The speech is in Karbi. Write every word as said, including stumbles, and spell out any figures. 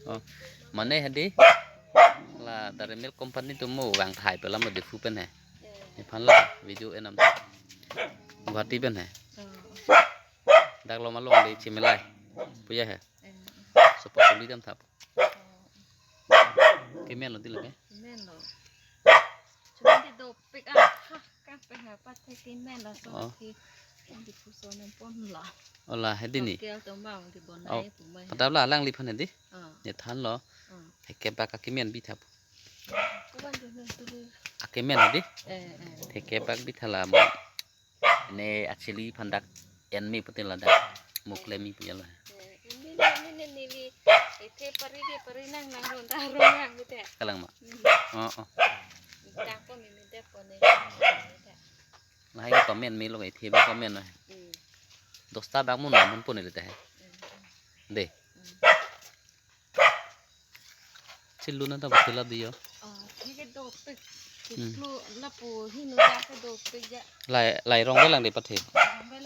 Oh, mane hedi. La Dairy Milk Company atum mo vangthai pelam lo Diphu pen he. Nephan la video enam ta. Guwahati pen he. Dak lo malong de Chimelai. Puya he. Sopak kuli dam thap. Kemen lo di lake. Kemen lo. Cuma di dopik ah. Hah, kapek ha pathe kemen lo so. Oh. Di puso nem pon lo. Ola hedi ni. Kel to mau di bonai. Oh, pumai. Padap la alangliphan hedi. Ah. Nethan lo. Ah. Thekebak akemen bithap. Kuban di men tulu. Akemen hedi. Eh, eh. Thekebak bithala mo. Ne achili phan dak enme pute ladak. Mukle mi puya la. Eh, ini, ini, ini, ini. Ite pari ke pari nang nang ronda ronda gitu ya. Kalang ma. Hmm. Oh, oh. Tang pon ini dek pon ini. Lahai ke pamen me lo ite ba pamen lo. Hmm. Dosta bak mun mun pon ele teh. Hmm. De. Hmm. Chiluna ta batila diyo. Oh, ini ke dopik. Hmm. Lu lapu hinu dak ke dopik ya. Lai lai rong belang de pathe. Rong belang.